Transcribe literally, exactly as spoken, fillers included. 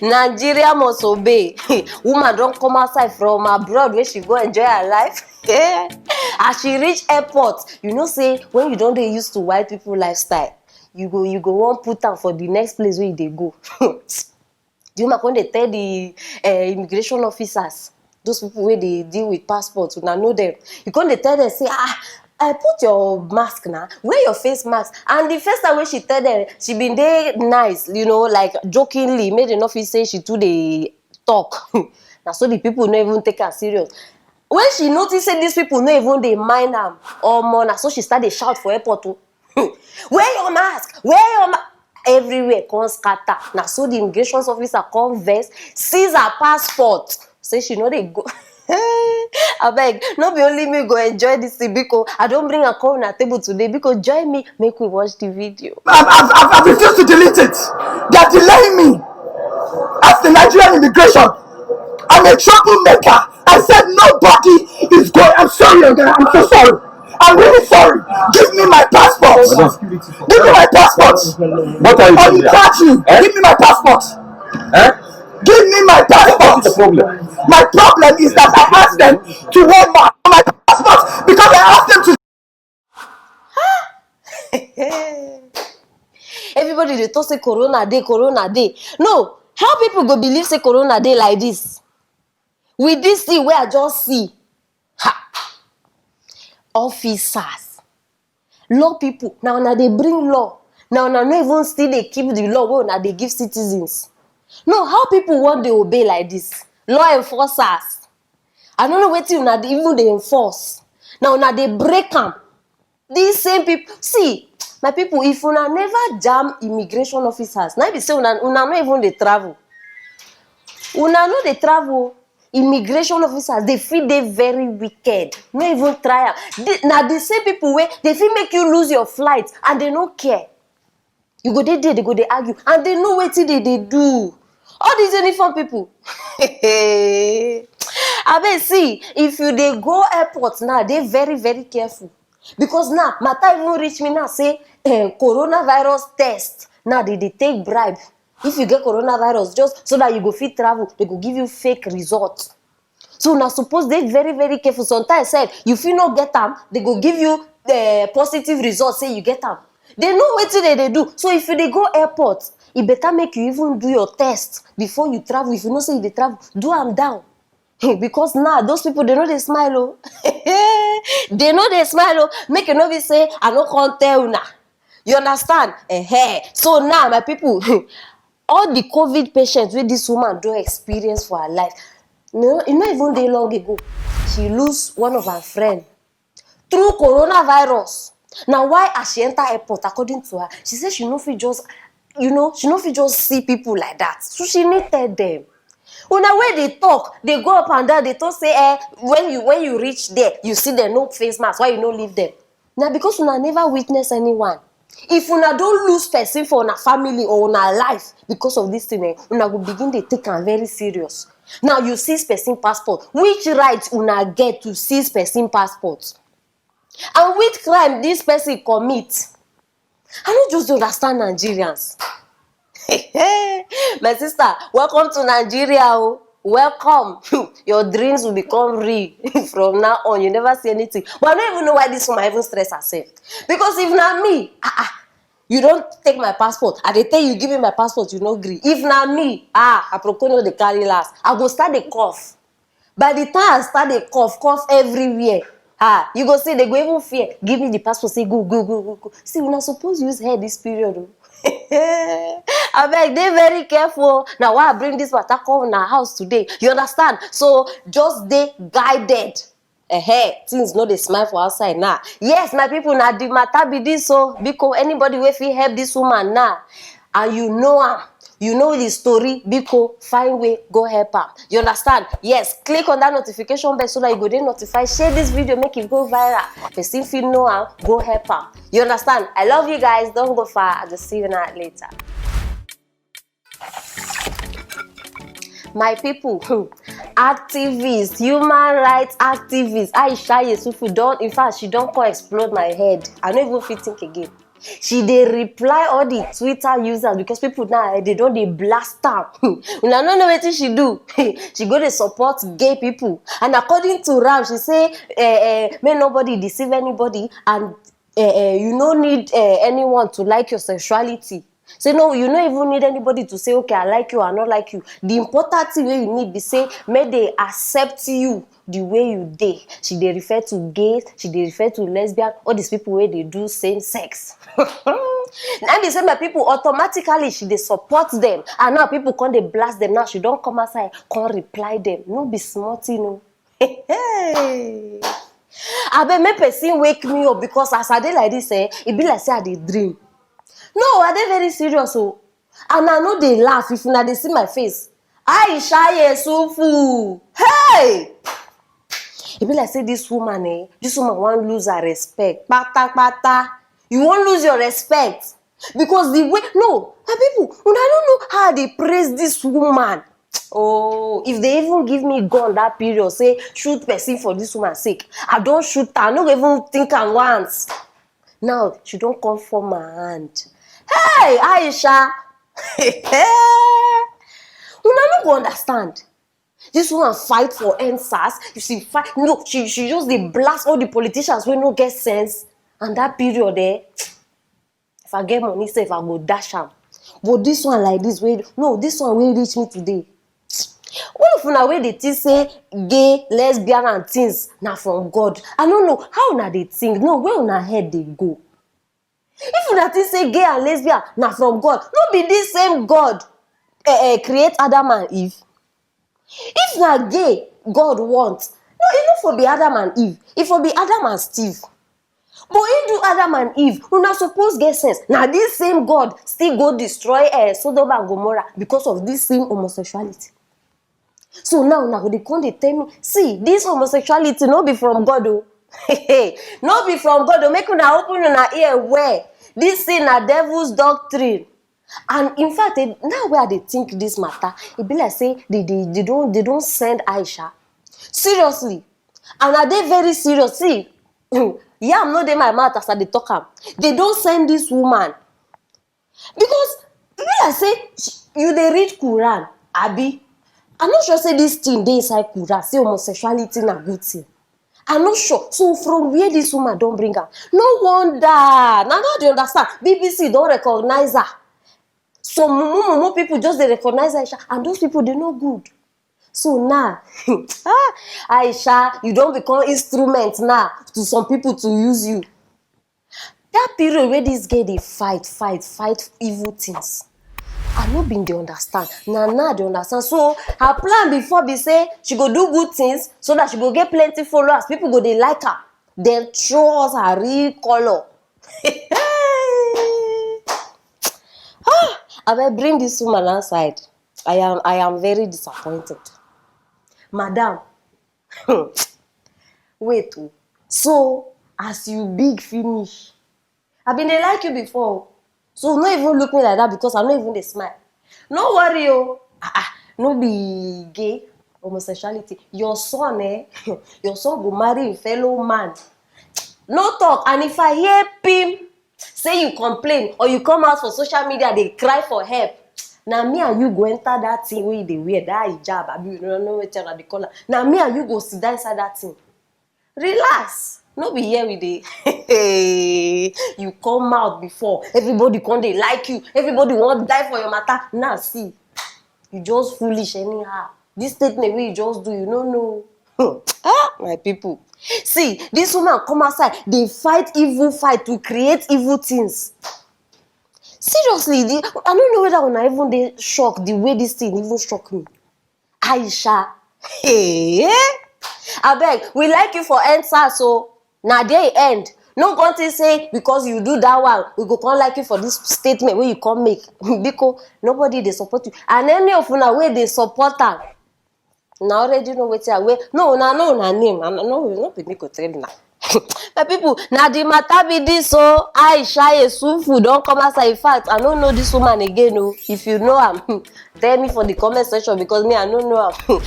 Nigeria must obey. Woman don come outside from abroad wey she go enjoy her life. Eh, as she reach airport, you know say when you don dey used to white people lifestyle, you go you go wan put am for the next place wey you dey go. The woman come dey tell the uh, immigration officers, those people wey dey deal with passport, una know them. You come dey tell them say, ah, I put your mask now, wear your face mask. And the first time when she tell them, she been dey nice, you know, like jokingly, make dem no feel say she too dey talk. Na so the people no even take her serious. When she notice say these people no even dey mind am, omo, na so she start dey shout for airport o. Wear your mask, wear your mask. Everywhere come scatter. Na so the immigration officer come vex, seize her passport, say she no dey go. Abeg, no be only me go enjoy this thing, biko. I don bring am come una table today, biko, join me, make we watch the video. I've, I've, I've refused to delete it. They're delaying me. As the Nigerian immigration, I'm a troublemaker. I said nobody is going. I'm sorry, Oga. I'm so sorry. I'm really sorry. Give me my passport. Give me my passport. What are you Or doing you here? Charge me. Eh? Give me my passport. Eh? Give me my passport. What's the problem? My problem is that I asked them to hold my, my passport because I asked them to. Everybody dey talk say corona dey, corona dey. No, how people go believe say corona dey like this? With this thing wey I just see, ha! Officers, law people, na una dey bring law. Na una no even still dey keep the law wey una dey give citizens. No, how people wan dey obey like this? Law enforcers, I no know wetin una dey even dey enforce. Na una dey break am. These same people, see, my people, if una never jam immigration officers, na be say una una no even dey travel. Una no dey travel. Immigration officers, they fit dey very wicked. No even try am. The- Na the same people wey they fit make you lose your flight and they no care. You go dey there, they go dey argue and they know wetin they dey do. All these uniform people. Abeg, see, if you dey go airport now, dey very very careful, because now matter even reach me now say eh, coronavirus test now they dey take bribe. If you get coronavirus, just so that you go fit travel, they go give you fake result. So una suppose dey very very careful. Sometimes sef you fit no get am, they go give you uh, positive result say you get am. They know wetin they dey do. So if you dey go airport, e better make you even do your test before you travel. If you know say you dey travel, do am down. Because now those people, they no dey smile o. They no dey smile o. Make e no be say I no come tell una. You understand? Eh, so now, my people, all the covid patients wey this woman don experience for her life, no, e no even dey long ago she lose one of her friend through coronavirus. Na why as she enter airport, according to her, she say she no fit just, you know, she no fit just see people like that, so she need tell them. Una wey dey talk, dey go up and down, dey talk say eh, when you when you reach there, you see them no face mask, why you no leave them? Na because una never witness anyone. If una don lose person for una family or una life because of this thing, eh, una go begin dey take am very serious. Now you seize person passport. Which right una get to seize person passport? And which crime this person commit? I no just dey understand Nigerians. My sister, welcome to Nigeria o. Welcome. Your dreams will become real from now on. You never see anything. But I don't even know why this woman even stress herself. Because if na me, ah, ah, you don't take my passport. I dey tell you, give me my passport, you no gree. If na me, ah, aproko no dey carry last. I go start dey cough. By the time I start dey cough, cough everywhere. Ah, you go see, they go even fear. Give me the passport, say go, go, go, go, go. See, una suppose use head this period o. Abeg, dey very careful. Na why I bring this matter come una house today. You understand? So just dey guided. Eh, things no dey smile for outside now. Yes, my people, na the matter be this. So, biko, anybody wey fit help this woman now, and you know am, you know the story, biko, find way, go help am. You understand? Yes, click on that notification bell so that you go dey notified. Share this video, make it go viral. Person fit know am, go help am. You understand? I love you guys. Don't go far. I will see you now later. My people, hmm, activists, human rights activists, Aisha Yesufu don, in fact, she don come explode my head. I no even fit think again. She dey reply all the Twitter users because people now, eh, they don dey blast am. Una no know wetin she do. She go dey support gay people, and according to am, she say, eh, eh, make nobody deceive anybody, and eh, eh, you no need, eh, anyone to like your sexuality. Say no, you no even need anybody to say, okay, I like you, I no like you. The important thing wey you need be say make they accept you the way you dey. She dey refer to gays, she dey refer to lesbian, all these people wey dey do same sex. Na be say my people, automatically she dey support them, and now people come dey blast them. Now she don come outside, come reply them. No be small thing o. Hey. Abeg, make person wake me up, because as I dey like this, eh, e be like say I dey dream. No, I dey very serious o. And I no dey laugh. If una dey see my face, Aisha Yesufu. Hey! E be like say this woman, eh, this woman wan lose her respect. Pata pata. You wan lose your respect. Because the way, no, my people, una no know how I dey praise this woman. Oh, if they even give me gun that period, say shoot person for this woman sake, I don shoot her, I no go even think am once. Now she don come form my hand. Hey, Aisha! Una no go understand. This woman fight for N sars. You see, fight. No, she, she just dey blast all the politicians wey no get sense. And that period, eh, if I get money sef, I go dash am. But this one like this, wey, no, this one wey reach me today. All of una wey dey think say gay, lesbian and things na from God, I no know how una dey think. No, where una head dey go? If una think say gay and lesbian na from God, no be this same God, eh, eh, create Adam and Eve? If na gay God want, no, e no for be Adam and Eve, e for be Adam and Steve. But he do Adam and Eve, una suppose get sense. Na this same God still go destroy, eh, Sodom and Gomorrah because of this same homosexuality. So now una go dey come dey tell me, see, this homosexuality no be from God o. No be from God o. Make una open una ear well. This thing na devil's doctrine. And in fact, eh, now wey I dey think this matter, e be like say they, they, they don, they don send Aisha. Seriously. And I dey very serious. See, yam no dey my mouth as I dey talk am. They don send this woman. Because e be like say sh-, you dey read Quran, abi? I no sure say this thing dey inside Quran, say homosexuality na good thing. I no sure. So from where this woman don bring am? No wonder. Na now I dey understand. B B C don recognize her. Some mumu mumu people just dey recognize Aisha, and those people, they no good. So now, ah, Aisha, you don become instrument now to some people to use you. That period wey this girl dey fight, fight, fight evil things, I no been dey understand. Na now I dey understand. So her plan before be say she go do good things so that she go get plenty followers, people go dey like her, then show us her real color. Ah, abeg, bring this woman outside. I am, I am very disappointed. Madam, wait o. So, as you big finish, I been dey like you before. So, no even look me like that because I no even dey smile. No worry o. Ah, ah, no be gay, homosexuality. Your son, eh? Your son go marry a fellow man. No talk. And if I hear pim, say you complain or you come out for social media dey cry for help, na me and you go enter that thing wey you dey wear, that hijab, abi you no know wetin una dey call am. Na me and you go sit down inside that thing. Relax. No be here we dey. You come out before, everybody come dey like you, everybody wan die for your matter. Now see, you just foolish anyhow. This statement wey you just do, you no know. Ah, my people. See, this woman come outside, dey fight evil fight to create evil things. Seriously, the, I no know whether una even dey shock the way this thing even shock me. Aisha, hey, abeg, we like you for N sars o. Na there e end. No come think say because you do that one, we go come like you for this statement wey you come make. Biko, nobody dey support you. And any of una wey dey support am, una already know wetin I wear. No, una know una name. I no, no, no be me go tell una. My people, na the matter be this o. Aisha Yesufu don come outside. In fact, I no know this woman again o. If you know am, tell me for the comment section because me, I no know am.